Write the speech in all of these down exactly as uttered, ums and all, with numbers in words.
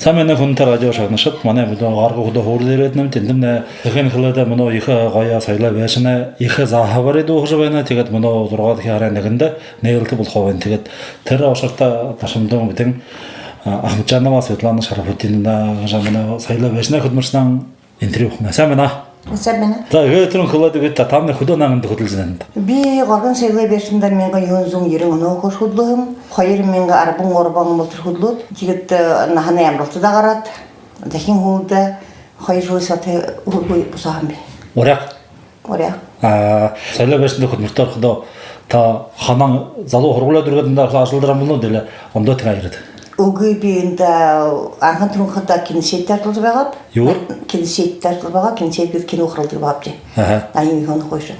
Та манай хүндэтэ радио шагнагшад, манай мүнөө гараха хүдөө хөөрэлдөөд байнабди. Эндэмнай, дахин хэлэхэдэ, мүнөө ехэ гоё соёлой байшангай ехэ заһабари дууһажа байна. Тиигээд мүнөө зургаадахи һарын нэгэндэ нэгэлтэ болохо байна. Тиигээд тэрэ ушарта Дашамдын бидэн, а, Ахмеджанова Светлана Шарафутдиновна гэжэ манай соёлой байшангай хүдэлмэридэнь интервью хэнэ. Сайн байна. Сайн байна. За, эгээ түрүүн хэлээд үгыт даа, та мүнөө хэдэн ондо хүдэлжэ байнат? Би Горгон соёлой байшанда мянга юһэн зуун ерэн онһоо хойшо хүдэлөөб. Хоёр мянга арбан гурбан болотор хүдэлөөд, тиигээд, э, наһанай амаралтада гараад, дахин һүүлдэ хоёр жэл соо тээ үгы бусаһан би. Уряа? Уряа. А, соёлой байшанда хүдэлмэридэ орходоо та ханан залуу һургуулияа дүүргээд, эндэ ажаллажа байһан болонот, али ондоо тэнгээ ерээд? Үгы, би эндэ анхан түрүүн хадаа киносетьтэ ажаллажа байгааб. Юугээр? Киносетьтэ ажаллажа байгаа, киносеть гээд кино харуулдаг байгаабди. Аха. Наян юһэн онһоо хойшо.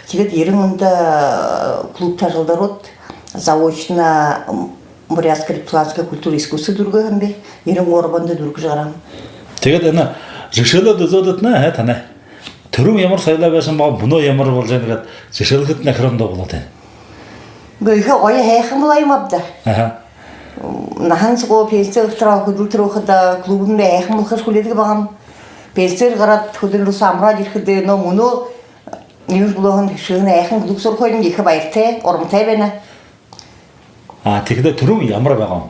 Тиигээд ерэн ондо, э, клубта ажаллажа ороод, заочно, м, Бурятско-республиканское культура и искусство дүүргээһэн би. Ерэн гурбанда дүүргэжэ гарааб. Тиигээд энэ жэшээлээд үзөөд үгыт даа, хэ, танай түрүүн ямар соёлой байшан байгаа, мүнөө ямар боложо байна гээд жэшээлхэдэнь, хэр ондоо болоод байна? Үгы, ехэ гоё, һайхан болоо юм ааб даа. Аха. Наһан соогоо пенсидэ гараад хүдэлтэр байхада клубнай һайхан болохо гэжэ хүлеэдэг байгааб. Пенсидэ гараад хүдэлһөө амараад ерэхэдээ, но мүнөө юумэ болоһон, шэнэ һайхан клуб һурхыень ехэ баяртай, урматай байна. А, тиихэдэ түрүүн ямар байгаа юм?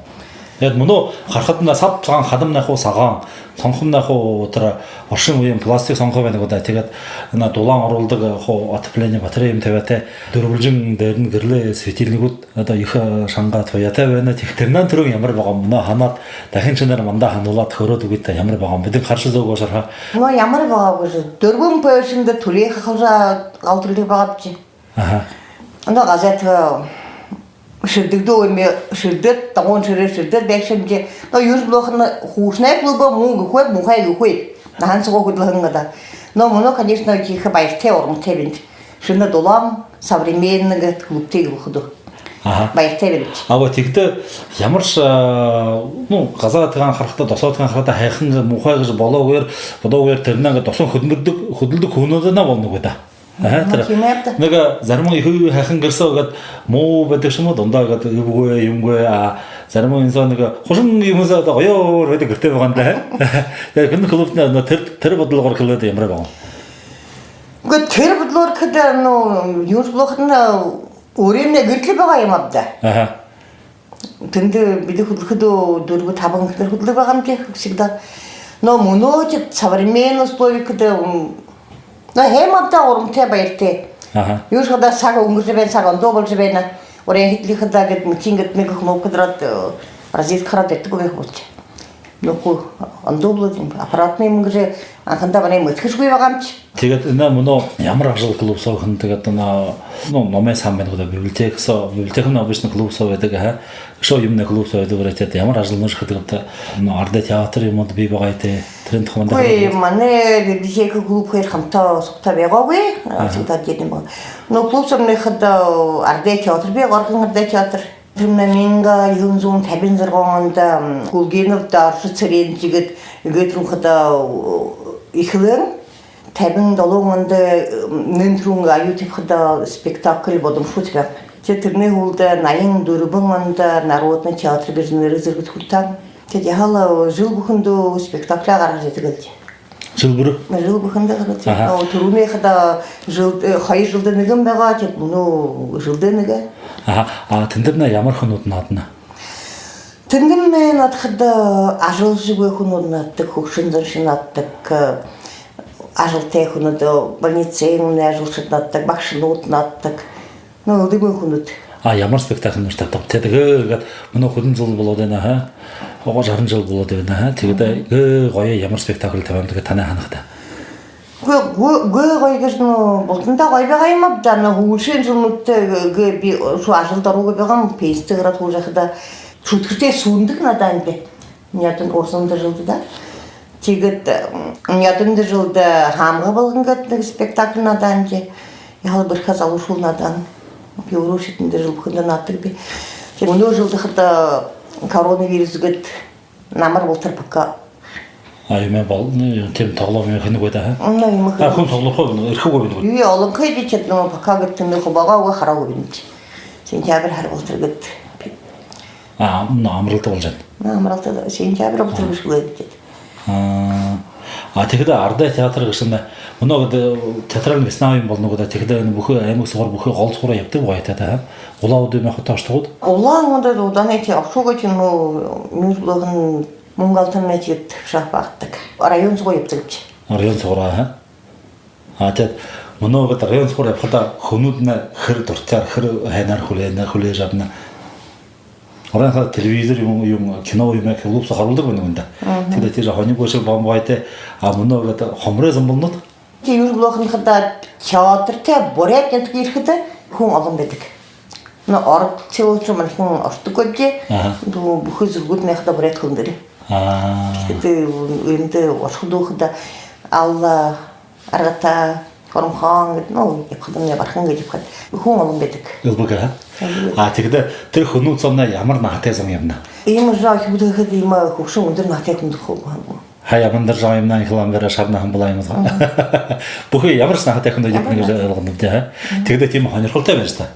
Тиигээд мүнөө харахадань саб сагаан, хадамнай хуу сагаан, сонхомнай хуу тэрэ оршон үеын пластик сонхо байна гү даа. Тиигээд энэ дулаан оруулдаг хуу отопление, батарей юумэ табяатай, дүрбэлжэн дээрэнь гэрэлэй светильнигүүд, одоо ехэ шанга туяатай байна. Тиихэдэ тэрэнэйнь түрүүн ямар байгаа юм? Мүнөө һанаад, дахин шэнээр манда һануулаад хөөрөөд үгыт даа, ямар байгаа юм? Бидэ хаража үзөөгүй ушарһаа. Мүнөө ямар байгаа гэжэ, дүрбэн пойшонда түлеэ хахалжа галтардаг байгаабди. Аха. Мүнөө газетэ, э, шэрдэгдөө юм, шэрдээд, догоон шэрээ шэрдээд байһан юм даа. Но юумэ болоһон, хуушанай клуб муу гэхэ гү, муухай гэхэ гү, наһан соогоо хүдэлһэн гээд даа. Но мүнөө, конечно, ехэ баяртай, урматай байна. Шэнэ дулаан, современный гээд клубтай гэхэдэ. Аха. Баяртай байна. А вот тиихэдэ ямаршье, а, ну, газаа тиигээн харахада, досоо тиигээн харахада һайхан гэжэ, муухай гэжэ бодоогүйгөөр, бодоогүйгөөр тэрэнээ иигээд досоонь хүдэлдэг, хүдэлдэг хүнүүдынь болоно гү даа. Аха, ну, тэрэ. Тиимэ ааб даа. Нэгэ зарим ехэ һайхан гэр соо гээд муу байдаг шэнги, дундаа гээд үбгэгүй, юумэгүй, а зарим энэ соо нэгэ хушан юумэ соо одоо гоёор байдаг гэртэй байгаа юм даа. Тиигээд энэ клубтань, ну, тэрэ, тэрэ бодолгоор хэлэхэдэ ямар байгаа юм? Үгы, тэрэ бодолгоор гэхэдэ, ну, юумэ болоходонь, өөрынгөө гэртэлээ байгаа юм ааб даа. Аха. Тэндэ бидэ хүдэлхэдөө дүрбэ-табан хүнөөр хүдэлдэг байгаа юм даа, всегда. Но мүнөө тиигээд современный условия гэхэдэ, м, но һайн ааб даа, урматай, баяртай. Аха. Юушье хадаа саг үнгэржэ байна, саг ондоо болжо байна. Уряа хэдылхада гээд, мэтин гээд нэгэ кнопка дээрэ, э, розетка хараад байдаг байха болшоо. Нүхэр ондоо болоод, аппаратнай юумэ гэжэ анхандаа манай мэдэхэшьегүй байгаа юм ши. Тиигээд энэ мүнөө ямар ажал клуб соо хэнэ, тиигээд энэ, ну, номой сан байна гү даа, библиотека соо, библиотекань обычно клуб соо байдаг, аха. Үшөө юумэнэй клуб соо байдаг, вроде, ямар ажалнуудые хэдэг бэ даа, ну, арадай театр юумэнүүд бии байгаа тээ, тэрээн тухай манда. Үгы, манай библиотека, клуб хоёр хамта сугтаа байгаагүй, аха, всегда отдельно байгаа. Ну, клуб соомнай хадаа арадай театр бии, Горгон арадай театр. Тэрэмнай мянга юһэн зуун табин зургаан ондо, м, Гулгенов Доржо Цырен гээд, гээд түрүүн хадаа, э, эхилээ. Табин долоон ондо, м, нэн түрүүн аюу тахиха спектакль «Бодомшуу» табяа. Тиигээд тэрэнэй һүүлдэ наян дүрбэн ондо Народный театр гэжэ нэрэ зэргэдэ хүртөө. Тиигээд яһала жэл бүхэндөө спектакль гаргажа байдаг лэ даа. Жэл бүри? Жэл бүхэндөө гараад. Аха. Но түрүүнэй хадаа жэл, э, хоёр жэлдэ нэгэн байгаа, тиигээд мүнөө жэлдэ нэгэ. Аха. А тэндэмнай ямар хүнүүд наадана? Тэндэмнай наадахада ажалшагүй хүнүүд нааддаг, хүгшэн зон шье нааддаг, э, ажалтай хүнүүд, э, больницын ажалшад нааддаг, багшанууд нааддаг. Ну, элдэбын хүнүүд. А ямар спектакльнуудые табяабта? Тиигээд гээд мүнөө хэдэн жэл болоод байна, аха? Угаа жаран жэл болоод байна, аха? Тиигээд гээд гоё ямар спектакль табяабта, тиигээд танай һанахада? Үгы, үгы, үгы, гоё гэжэ, ну, бултандаа гоё байгаа юм ааб даа, но һүүлшын жэлнүүдтэ, үгы, би үшөө ажалда ороогүй байгааб, пенсидэ гараад һуужа байхада, «Шүдхэртэй сүүндэ» наадаа юм би. Нёдондо, урдын жэлдэ даа. Тиигээд, м, нёдондо жэлдэ «Һаамга болгон» гээд нэгэ спектакль наадаа юм би. Яһала бэрхэ залуушуул наадаа. Би өөрөө шэдэндэ жэл бүхэндэ нааддаг би. Тиигээд мүнөө жэлдэ хадаа коронавирус гээд намар болотор пока. А, юумэ бол, ну, тиимэ тоглоом юумэ хэнэгүй даа, аха? Ну, юумэ хэнэ. А, хүн сугларха, ерэхэгүй байна гү? Юу, олон хээд, тиигээд, ну, пока гээд тиимэ хубаагаа үгы хараагүй байна. Сентябрь һара болотор гээд. А, мүнөө амаралта болжо байна. Мүнөө амаралта, сентябрь болотор бэшэ һэн гээд. А, а, тиихэдэ Арадай театр гээшэмнай мүнөө гээд театральная весна юм болоно гү даа, тиихэдэ энэ бүхы аймаг соогуур, бүхы гол соогуур ябадаг байгаа тээ, а? Улаан-Үдэ мэтэ хотодо ошодог гүт? Улаан-Үдэ, Удаанай, тии, ошоо гээшэ, мүнөө Нюрбалгын, Мүнгалтанай, тиигээд шахадаг. Район соогуур ябадаг гээшэ. Район соогуур, а? А, тиигээд мүнөө гээд район соогуур ябахадаа, хүнүүднай хэр дуратайгаар, хэр һайнаар хүлеэнэ, хүлеэжэ абана? Оройн хадаа телевизор юм, юм, кино юумэ, клуб соо харуулдаг байна гү даа. Мгм. Тиигээд тиижэ һонирхолтой бэшэ байгаа юм бэзэ. А мүнөө гээд хомор зон болонот? Тии, юрэ болохонь хадаа театрта буряад нютаг ерэхэдэ хүн олон байдаг. Но ород село шье манайхин ошодоггүй гээшэ. Аха. Бү-, бүхы зүргүүднай хадаа буряад хэлэн дээрэ. Аа. Тиихэдэ эндэ ошоходоо хадаа Алла, Аргата, Хурамхаан гээд, ну, ябахадамнай, Бархан гээд ябахада хүн олон байдаг. Элбэг, аха? Элбэг. А, тиихэдэ тэрэ хүнүүд соомнай ямар наһатай зон ябана? Иимэ жаа хүбүүд гэхэдэ, иимэ хүгшэн, үндэр наһатай хүнүүд хуу ябана. Хаяа мандар жаа юм, наян хилаан бэрэ, шарна хамбалаа юм. Мгм. Бүхы ямаршье наһатай хүнүүд ябана гэжэ ойлгоно даа, а? Мгм. Тиихэдэ тиимэ һонирхолтой байжа даа.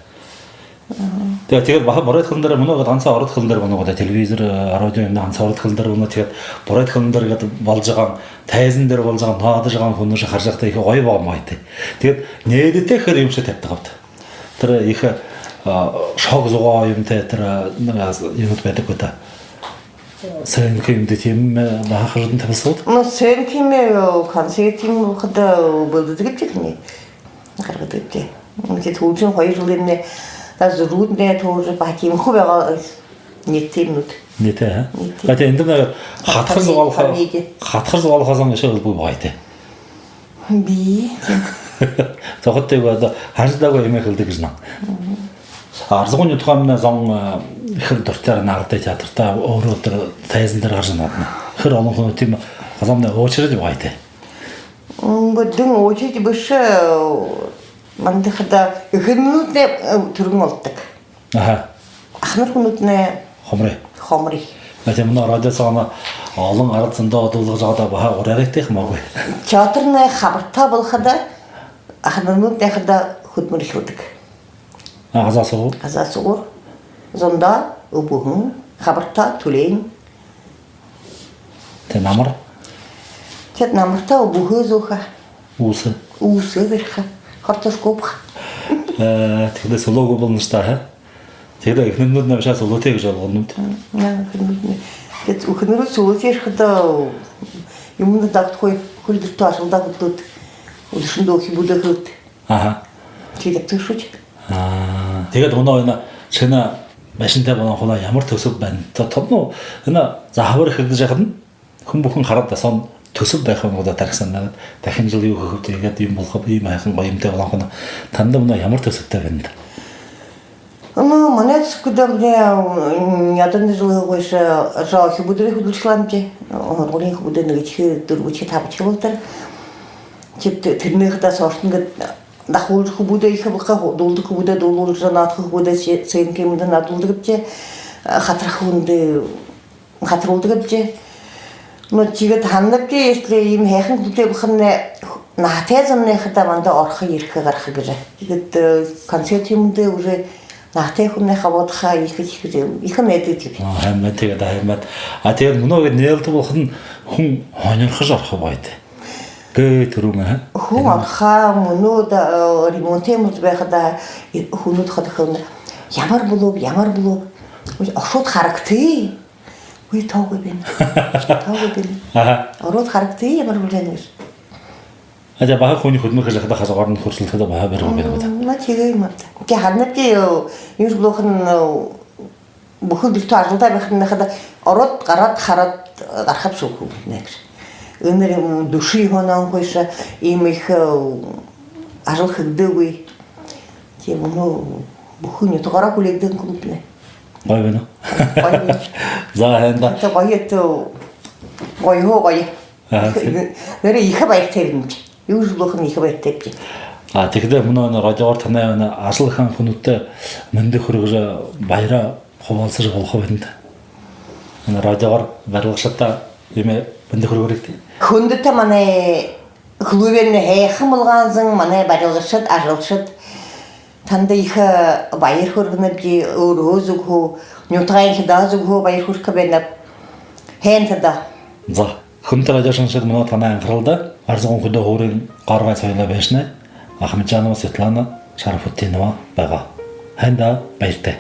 Мгм. Тиигээд, тиигээд баһа буряад хэлэн дээрэ мүнөө гээд, ганса ород хэлэн дээрэ мүнөө гээд, телевизор, э, радио юумэнэй ганса ород хэлэн дээрэ мүнөө, тиигээд буряад хэлэн дээрэ гээд болжо байгаа, тайзан дээрэ болжо байгаа, наадажа байгаа хүнүүдые хаража байхада ехэ гоё байгаа юм бэзэ. Тиигээд нээдэтэй хэр юумэшье табидаг гүт? Тэрэ ехэ, а, шог зугаа юумэтэй, тэрэ, а, нэгэ, а, юумэд байдаг гү даа. Сценка юумэдэ тиимэ, э, баһа хажуудань табилсаад. Ну, сценка юумэ, э, концерт юумэ болоходо, э, бэлдэдэг гээшэ гү, гаргадаг гээшэ. Тиигээд түрүүшын хоёр жэлэй юумэнэй, даа, зүрхэнэй тоже баһа тиимэ хуу байгаа, э, нэтэ юумэнүүд. Нэтэ, а? Нэтэ. А, тиигээд эндэ нэгэ хатхар зугаалха, комедия. Хатхар зугаалха зон ещё элбэг байгаа тээ. Бии. Тохитой байгаа даа, һанажа даа үгы, иимэ хэлэдэг гэжэ наа. Мгм. А Арзагуун нютагаймнай зон, а, хэр дуратайгаар Арадай театрта, өөрөө тэрэ тайзан дээрэ гаража наадана? Хэр олон хүн, тиимэ газаамнай очередь байгаа тээ. М, бидэн очередь бэшэ, манда хадаа эхэнэрнүүднай, э, түргэн олдодог. Аха. Аханар хүнүүднай хомор. Хомор. А, тиимэ, мүнөө радио соогоо олон арад зондоо дуулгажа байгаа даа, баһа уряарайгты, хамаагүй. Театрнай хабарта болоходо, аханарнууднай хадаа хүдэлмэри эхилдэг. А, газаа соогуур? Газаа соогуур. Зондоо үбһэн, хабарта түлеэн. Тиигээд намар? Тиигээд намарта үбһэ зөөхэ. Үүсэ? Үүсэ бариха. Картошка ууха. Э, тиихэдэ сүлөөгүй болоно шуу даа, а? Тиихэдэ эхэнэрнүүднай үшөө сүлөөтэй гэжэ ойлгоно. М, наа, эхэнэрнүүднай. Тиигээд эхэнэрнүүд сүлөөтэй ерэхэдэ, юумэндэ дагтахагүй, хүл дүртөө ажалдаа хүдэлөөд, үдэшэндөө үхибүүдээ хээд. Аха. Тиигээд тиишүүшье. Аа. Тиигээд мүнөө энэ шэнэ байшантай болоһон хойно ямар түсэб байна? Та, та, ну, энэ заһабари хэгдэжэ байхадань хүн бүхэн хараад даа, соонь түсэб байха юм гү даа, тархи санаа. Дахин жэл юу хэхэб, тиигээд юм болохоб, иимэ һайхан гоё юумэтэй болоһон хойно. Танда мүнөө ямар түсэбтэй байна даа? Ну, манай түсэб гэхэдэ, м, ядуу жэлэй хойшо жаа үхибүүдээ хүдэлжэ эхилээбди. Һургуулиин үхибүүдээ, нэгэдэхи, дүрбэдэхи, табадахи болотор. Тиигээд тэрэнээ хадаа соошни гээд дахуулжа, үхибүүдээ ехэ болохо, дуулдаг үхибүүдээ дуулуулжа, наадахи үхибүүдээ сценка юумэндэ наадуулдаг гээбди, хатархи хүндэ хатаруулдаг гээбди. Ну, тиигээд һананабди, если иимэ һайхан клубтэй болоходоо, наһатай зомнай хадаа манда орохо, ерэхэ, гараха гэжэ. Тиигээд, э, концерт юумэндэ уже наһатай хүнэй хабаадаха ехэ, ехэ, ехэ найдаад ябаа. А, һайн байна, тиигээд, һайн байна. А, тиигээд мүнөө гээд нээлтэ болоходонь хүн һонирхожо орохо байгаа тээ. Гээ түрүүн, а? Хүн орохо, мүнөө даа, э, ремонт юумэн байхада, э, хүнүүд хадаа хэлэнэ: «Ямар болооб, ямар болооб?» «Ошоод харагты». Үгы, тоогүй байна. Тоогүй байна. Аха. Ороод харагты, ямар болоо гэжэ. А, тээ баһа хүнэй хүдэлмэри хэжэ байхада хажуугаарнь хүрэжэ лэ хэдэ баһа бариу байна гү даа. М, на, тиигээ юм ааб даа. Тээ һананабди, юу болохонь, бүхы дүртөө ажалдаа байхадань хадаа ороод, гараад, хараад, гарахаб шуу хүбүүнэй гэжэ. Энэр, м, дүшэ юһэн он хойшо иимэ ехэ, э, ажал хэгдээгүй. Тээ мүнөө бүхы нютагаараа хүлеэгдэһэн клубнай. Гоё байна. Гоё байна. За, һайн даа. Тээ гоё, тээ гоё, гоё. Аха. Нээрээ ехэ баяртай байнабди. Юу болохонь ехэ баяртай байнабди. А, тиихэдэ мүнөө энэ радиогоор танай энэ ажал хэһэн хүнүүдтэ мэндэ хүргэжэ, баяраа хубаалсажа болохо байна даа. Энэ радиогоор барилгашадта юумэ, мэндэ хүргөөрэгты. Хүндэтэ манай клубнай һайхан болгоһон зон, манай барилгашад, ажалшад. Танда ехэ баяр хүргэнэбди, өөрөө зүгһөө, нютагайхидаа зүгһөө баяр хүргэхэ байнаб. Һайн даа. За, хүндэтэ радио шагнагшад, мүнөө танай анхаралда Арзагүй хүдөө һуурин гар байһан соёлой байшанай Ахмеджанова Светлана Шарафутдинова байгаа. Һайн даа, баяртай.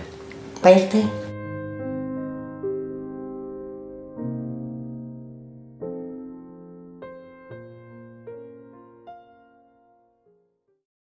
Баяртай.